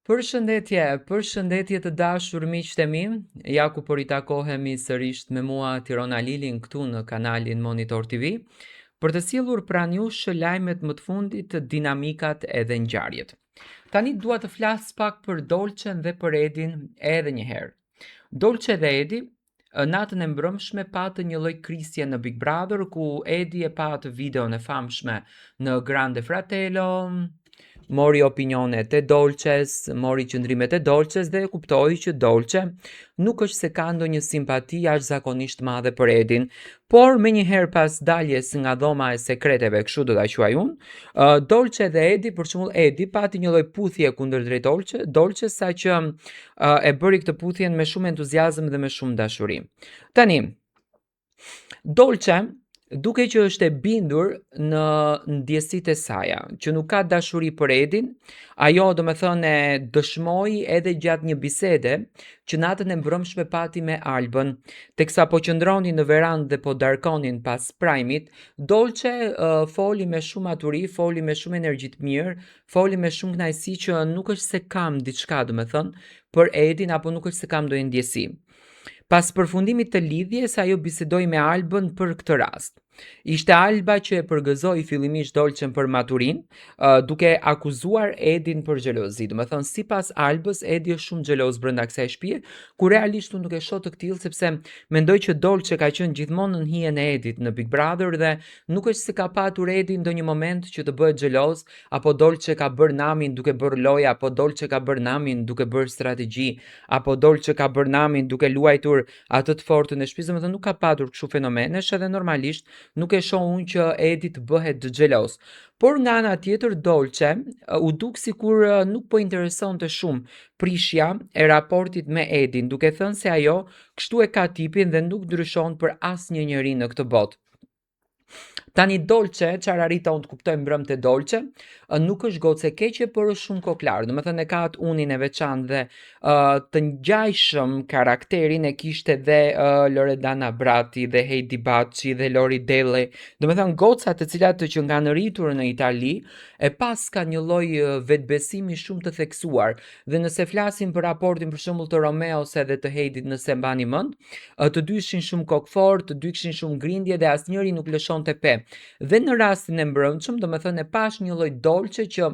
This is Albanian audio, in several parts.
Përshëndetje, përshëndetje të dashur miqtë e mi. Ja ku po ritakohemi sërish me mua Tirona Lilin këtu në kanalin Monitor TV për të sjellur pranë jush lajmet më të fundit, dinamikat edhe ngjarjet. Tani dua të flas pak për Dolçen dhe për Edin edhe një herë. Dolçe dhe Edi natën e mbrëmshme patën një lloj krisje në Big Brother ku Edi e pa atë videon e famshme në Grande Fratello, mori opinionet e Dolces, mori qëndrimet e Dolces dhe e kuptoi që Dolce nuk është se ka ndonjë simpati jashtëzakonisht madhe për Edin, por menjëherë pas daljes nga dhoma e sekreteve, kështu do ta quaj unë, Dolce dhe Edi, për shembull Edi pati një lloj puthje kundër drejt Dolce, Dolce sa që e bëri këtë puthjen me shumë entuziazëm dhe me shumë dashuri. Tani, Dolce duke që është e bindur në ndjesitë e saja, që nuk ka dashuri për Edin, ajo domethënë e dëshmoi edhe gjatë një bisede që natën e mbrëmshme pati me Albën, teksa po qëndronin në verandë dhe po darkonin pas prime-it, Dolce foli me shumë maturi, foli me shumë energji të mirë, foli me shumë kënaqësi që nuk është se kam diçka, domethënë, për Edin apo nuk është se kam ndonjë ndjesi. Pas përfundimit të lidhjes, ajo bisedoi me Albën për këtë rast. Ishte Alba që e përgëzoi fillimisht Dolcen për maturin, duke akuzuar Edin për xhelozi. Domethënë, sipas Albës, Edi është shumë xheloz brenda kësaj shtëpie, ku realisht unë nuk e shoh të këtillë sepse mendoj që Dolce ka qenë gjithmonë nën hijen e Edit në Big Brother dhe nuk është se ka patur Edi ndonjë moment që të bëhet xheloz, apo Dolce ka bërë namin duke bërë lojë, apo Dolce ka bërë namin duke bërë strategji, apo Dolce ka bërë namin duke luajtur atë të fortën e shtëpisë, domethënë nuk ka patur kështu fenomenesh edhe normalisht nuk e shoh unë që Edi të bëhet xheloz. Por nga ana tjetër Dolce u duk sikur nuk po interesonte shumë prishja e raportit me Edin, duke thënë se ajo kështu e ka tipin dhe nuk ndryshon për asnjë njeri në këtë botë. Tani Dolce, çfarë arrita unë të kuptoj mbrëm te Dolce, nuk është gocë e keqe, por është shumë koklar. Domethënë e ka atë unin e veçantë dhe të ngjajshëm karakterin e kishte dhe Loredana Brati dhe Heidi Baci dhe Lori Delli. Domethënë goca të cilat që kanë rritur në Itali e pas ka një lloj vetbesimi shumë të theksuar. Dhe nëse flasim për raportin për shembull të Romeos edhe të Heidit, nëse mbani mend, të dy ishin shumë kokfort, të dy kishin shumë grindje dhe asnjëri nuk lëshonte pe. Dhe në rastin e mbrëmshëm, domethënë e pash një lloj Dolce që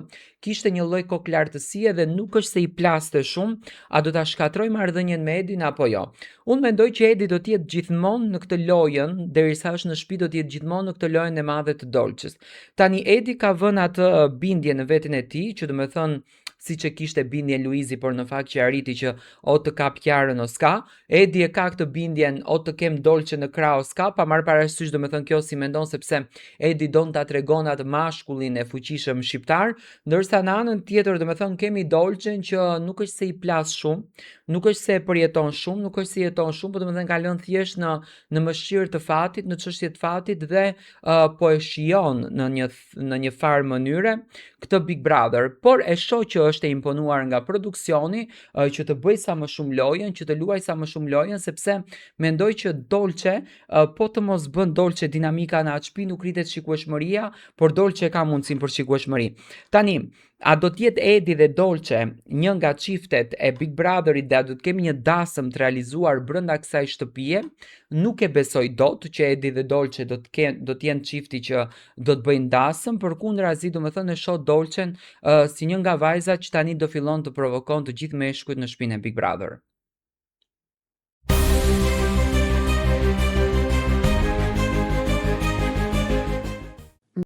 kishte një lloj koklartësie dhe nuk është se i plaste shumë, a do ta shkatroj marrëdhënien me Edin apo jo. Unë mendoj që Edi do të jetë gjithmonë në këtë lojën, derisa është në shtëpi do të jetë gjithmonë në këtë lojën e madhe të Dolces. Tani Edi ka vënë atë bindje në veten e tij, që domethënë siç e kishte bindjen Luizi, por në fakt që arriti që o të kap Kiarën o s'ka, Edi e ka këtë bindjen o të kem Dolce në krah o s'ka, pa marrë parasysh domethënë kjo si mendon sepse Edi don ta tregon atë mashkullin e fuqishëm shqiptar, ndërsa në anën tjetër domethënë kemi Dolcen që nuk është se i plas shumë, nuk është se e përjeton shumë, nuk është se jeton shumë, por domethënë ka lënë thjesht në në mëshirë të fatit, në çështje të fatit dhe po e shijon në një në një farë mënyre këtë Big Brother, por e shoh që është e imponuar nga produksioni që të bëj sa më shumë lojën, që të luaj sa më shumë lojën, sepse mendoj që Dolce, po të mos bën Dolce dinamika në atë shtëpi nuk rritet shikueshmëria, por Dolce ka mundësinë për shikueshmëri. Tani, a do të jetë Edi dhe Dolce një nga çiftet e Big Brotherit dhe a do të kemi një dasëm të realizuar brenda kësaj shtëpie? Nuk e besoj dot që Edi dhe Dolce do të kenë do të jenë çifti që do të bëjnë dasëm, përkundrazi domethënë e shoh Dolcen si një nga vajzat që tani do fillon të provokon të gjithë meshkujt në shtëpinë e Big Brother.